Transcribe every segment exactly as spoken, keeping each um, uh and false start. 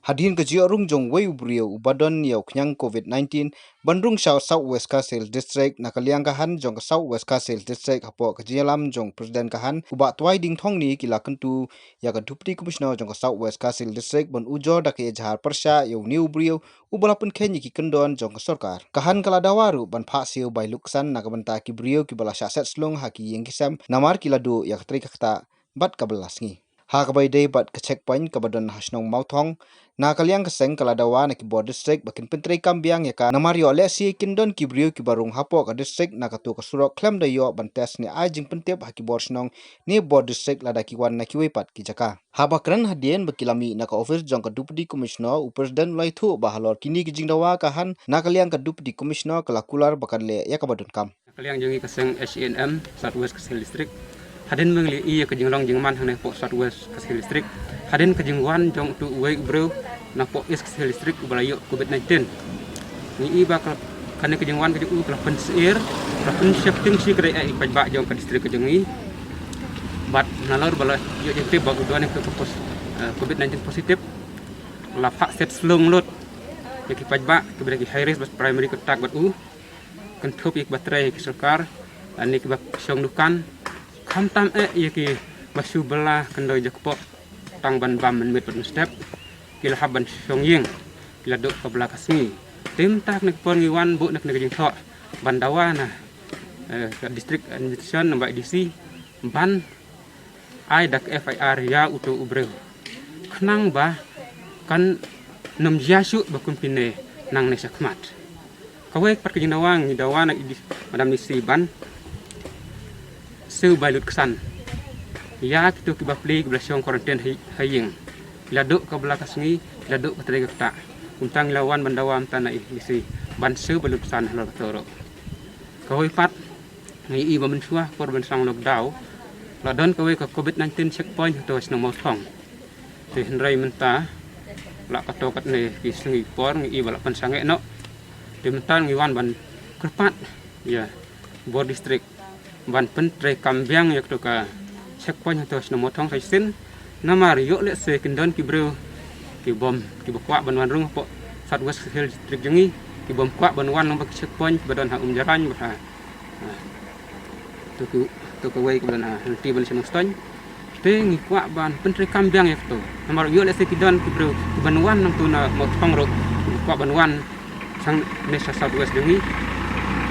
Hadien ka jia rung jong wei u briew u ba don ïa u khñiang covid nineteen ban rung sha South West Khasi Hills District, na ka liang ka HAN jong ka South West Khasi Hills District, hapoh ka jingïalam jong President ka HAN u Bah Twai Dieng Thongni, ki la kyntu ïa ka Deputy Commissioner jong ka South West Khasi Hills District ban ujor da ka ïa jahar pyrshah ïa une u briew u ba la pynkheiñ ïa ki kyndon jong ka sorkar. Ka HAN ka la dawa ruh ban phah siew bai luksan na ka bynta ki briew ki ba la shah set slung ha ki ïing ki sem namar ki la duh ïa ka trei ka ktah bad ka bylla sngi. Ha kaba ïadei bad ka checkpoint kaba don ha shnong Mawthong, na ka liang ka seng ka la dawa na ki bor district ba kin pyntrei kam biang ïa ka namar ïoh lehse kin don ki briew ki ba rung hapoh ka district na kato ka surok khlem da ïoh ban test ne ai jingpyntip ha ki bor shnong ne bor district lada ki wan na kiwei pat ki jaka. Haba kren hadien ba ki la mih na ka office jong ka Deputy Commissioner, u President u la ïathuh ba halor kine ki jingdawa ka HAN na ka liang ka Deputy Commissioner ka la kular ba kan leh ïa kaba donkam. Na ka liang jong ngi ka seng H A N M South West Khasi Hills District, hadien ba ngi la ïohi ïa ka jinglong jingman hangne hapoh South West Khasi Hills District, hadien ka jingwan jong uto uwei u briew na poh East Khasi Hills District u ba la ïoh covid nineteen. Ngi ïohi ba ka, kane ka jingwan ka jong u ka la pynsheptieng shi kdai eh ïa ki paidbah jong ka district ka jong ngi. Bad nalor ba la ïoh jingtip ba u don ïa ka pos-, eh, covid nineteen positive, la phah set slung lut ïa ki paidbah kiba dei ki high risk bad primary contact bad u, kynthup ïa kiba trei ha ki sorkar, lane kiba shong dukan, khamtam eh ïa kiba shu bylla kyndoi jakpoh tang ban bam mynmiet bad mynstep, ki la hap ban shong ïing, ki la duh ka bylla ka sngi. Te mynta kane ka por ngi wan buh na kane ka jingthoh ban dawa na, eh, ka District Administration namar D C ban ai da ka F I R ïa uto u briew, khnang ba kan nym jia shuh ba kum kine nangne shakhmat. Kawei pat ka jingdawa ngi dawa na i di-, Madam D C ban siew bai luksan ïa kito ki bapli kiba la shong quarantine ha, ha ïing. Ki la duh ka bylla ka sngi, ki la duh ka trei ka ktah. Kumta ngi la wan ban dawa mynta na i D C ban siew bai luksan halor kato ruh. Kawei pat, ngi ïohi ba mynshuwa por ban sdang lockdown, la don kawei ka covid nineteen checkpoint hato ha shnong Mawthong. Te hynrei mynta la kato katne ki sngi por ngi ïohi ba la pynsangeh noh. Te mynta ngi wan ban kyrpad ïa bor district ban pyntrei kam biang ïa kato ka checkpoint hato ha shnong Mawthong sa shisien. Namar ïoh lehse kin don ki briew ki bym, kiba kwah ban wan rung hapoh South West Khasi Hills District jong ngi, ki bym kwah ban wan lang bad ki checkpoint ba don ha Umjarain bad ha, ha, to ki, to kawei kaba don ha Lynti bad shnong Mawstaiñ. Te ngi kwah ban pyntrei kam biang ïa kato. Namar ïoh lehse ki don ki briew ki ban wan nangto na Mawthong ruh, ki kwah ban wan shangne sha South West jong ngi,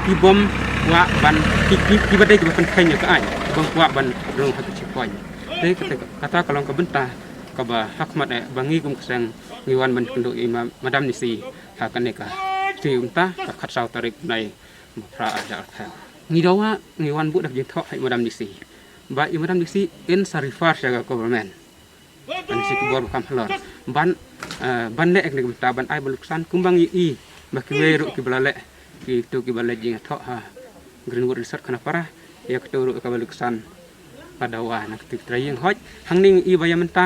ki bym kwah ban, ki, ki, kiba dei kiba pynkheiñ ïa ka aiñ, ki bym kwah ban rung ha ki checkpoint. Te kata, kata ka long ka bynta kaba hakhmat eh ba ngi kum ka seng ngi wan ban kynduh ïa i Ma-, Madam D C ha kane ka, te mynta ka khatsaw tarik bnai ba phra arhajar arphew. Ngi dawa, ngi wan buh da ka jingthoh ha i Madam D C ba i Madam D C in sa refer sha ka government, ban sha ki bor ba kham halor ban, eh, ban leh ïa kane ka bynta ban ai ba luksan kumba ngi ïohi ba kiwei ruh kiba la leh, kito kiba leh jingthoh ha Greenwood Resort Khanapara, ïa kito ruh kaba luksan la dawa na kito ki trai ïing. Hooid, hangne ngi ïohi ba ïa mynta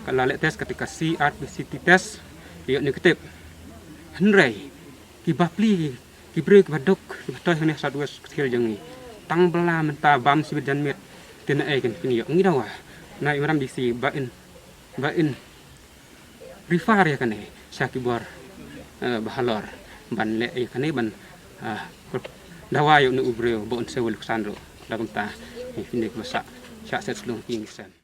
ka la leh test kata ka C R P C T test, ïoh negative. Hynrei ki bapli ki briew kiba duk kiba thoh hangne South West Khasi Hills jong ngi, tang bylla mynta bam shibit janmiet, te naei kin, kin ïoh? Ngi dawa na i Madam D C ba in, ba in refer ïa kane sha ki bor, eh, ba halor ban leh ïa kane ban, ah, dawa ïa une u briew ba un siew bai luksan ruh. Da kumta ïa kine kiba shah, shah set slung ki ïing ki sem.